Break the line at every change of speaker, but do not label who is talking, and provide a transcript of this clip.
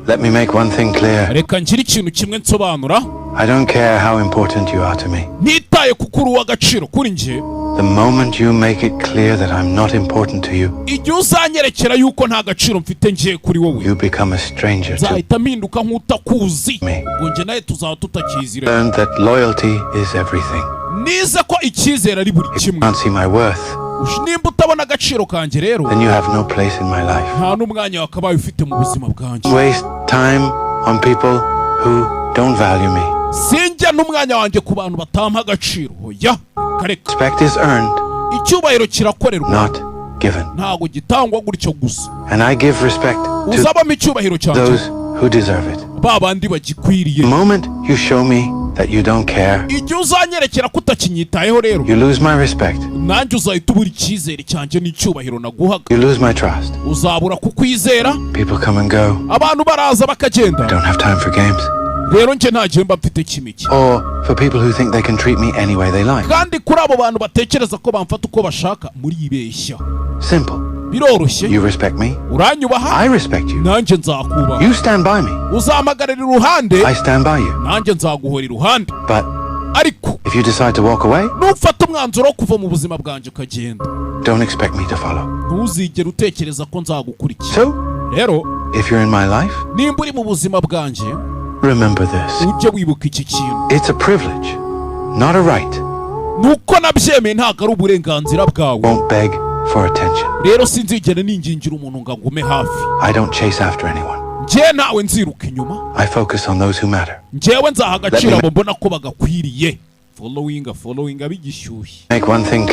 Let me make one thing clear.
Reka ngire ikintu kimwe nsobanura.
I don't care how important you are to me.
Ntitaye kuko uri uw'agaciro kuri njye.
The moment you make it clear that I'm not important to you,
Igihe uzanyerekera yuko nta gaciro mfite ngiye kuri wowe,
you become a stranger to
nzahita mpinduka nk'utakuzi.
me.
Ubwo njye nawe tuzaba tutakizire.
Learned that loyalty is everything.
Nize ko icyizere ari buri kimwe.
Can't see my worth,
Nimba utabona agaciro kanjye rero,
then you have no place in my life.
nta n'umwanya wakabaye ufite mu buzima bwanjye.
Waste time on people who don't value me.
Sinjya n'umwanya wanjye ku bantu batampa agaciro, oya kareka.
Respect is earned,
Icyubahiro kirakorerwa,
not given.
ntabwo gitangwa gutyo gusa.
And I give respect to
Uzabamo icyubahiro cyanjye
those who deserve it.
ba bandi bagikwiriye.
The moment you show me that you don't care,
Igihe uzanyerekera ko utakinyitayeho rero,
you lose my respect.
nanjye uzahita ubura icyizere cyanjye n'icyubahiro naguhaga.
You lose my trust.
Uzabura kukwizera.
People come and go.
Abantu baraza bakagenda.
I don't have time for games.
Rero njye nta gihe mba mfite kimiki.
Or for people who think they can treat me any way they like.
Kandi kuri abo bantu batekereza ko bamfata uko bashaka, muribeshya.
Simple.
Biroroshye.
You respect me.
Uranyubaha,
I respect you.
nanjye nzakubaha.
You stand by me.
Uzampagarara iruhande,
I stand by you.
nanjye nzaguhora iruhande.
But
Ariko
if you decide to walk away,
nufata umwanzuro wo kuva mu buzima bwanjye ukagenda,
don't expect me to follow.
ntuzigere utekereza ko nzagukurikira.
So,
Rero
if you're in my life,
nimba uri mu buzima bwanjye,
remember this.
ujye wibuka iki kintu.
It's a privilege, not a right.
Nuko nabyemeye, ntabwo ari uburenganzira bwawe.
Won't beg for attention.
Rero sinzigere ningingira umuntu ngo agume hafi.
I don't chase after anyone.
Njyewe ntawe nziruka inyuma.
I focus on those who matter.
Njyewe nzaha agaciro abo mbona ko bagakwiriye. Following, following bigishyushye.
Make one thing